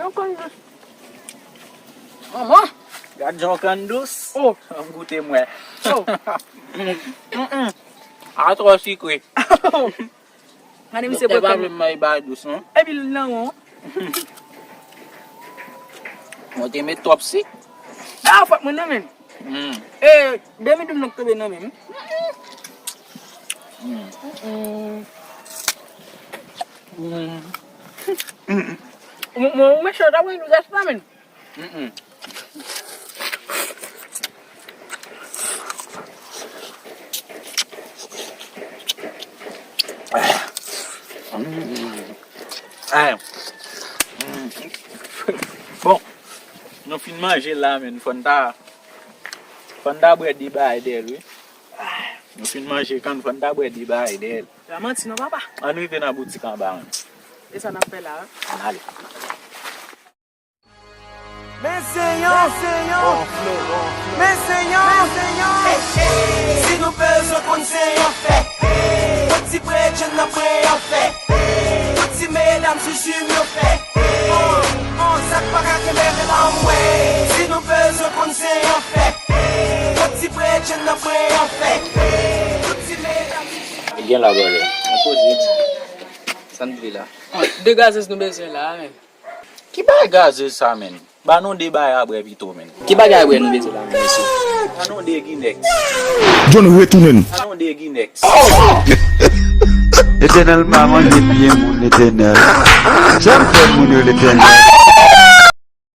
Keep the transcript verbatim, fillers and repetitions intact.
Yon kann dous. Manman! Gad jan yon kann dous. Oh! Ann goute m wè. Oh! Mm-mm. A twò sikre. Gade misye bwè kann. Doktè pa vle m bay bagay dous non. Epi l nan won. Mwen te met twòp sik. A fòt mwen nan menm. Mm. E, demi douz nan k tonbe nan menm. Mm. Mm. Mm. Mwen, mwen, mwen, mwen, mwen, mwen, mwen, mwen, Bon, nou fin manje la, men fò n ta, fò n ta bwè de bagay dèyè l, wi. Nou fin manje kann, fò n ta bwè de bagay dèyè l. La manti non, papa. Ann rive nan boutik anba, men. E sa n ap fè la, wi. Ann ale. Men se yon, men se yon, men se yon, men se yon. Si nou bezwen konn se yon fè, yon ti bredjenn nan pre yon fè, tout ti medam sou jim yo fè. On, on, sa k pa ka kenbe rele anmwe. Si nou bezwen konn se yon fè, yon ti bredjenn nan pre yon fè, tout ti medam sou jim. Gen la, brother. Mwen poze. Sa n vle la? De gazez nou bezwen la, men. Ki bagay gazez sa, menn? Ba nou de bagay a bwè pito, menn. Ki bagay a bwè nou bezwen la, menn, mesye? Ba nou de Ginex. John retounen. Ba nou de Ginex. Letènèl pa manje pye moun, Letènèl. Sa m fè moun yo, Letènèl?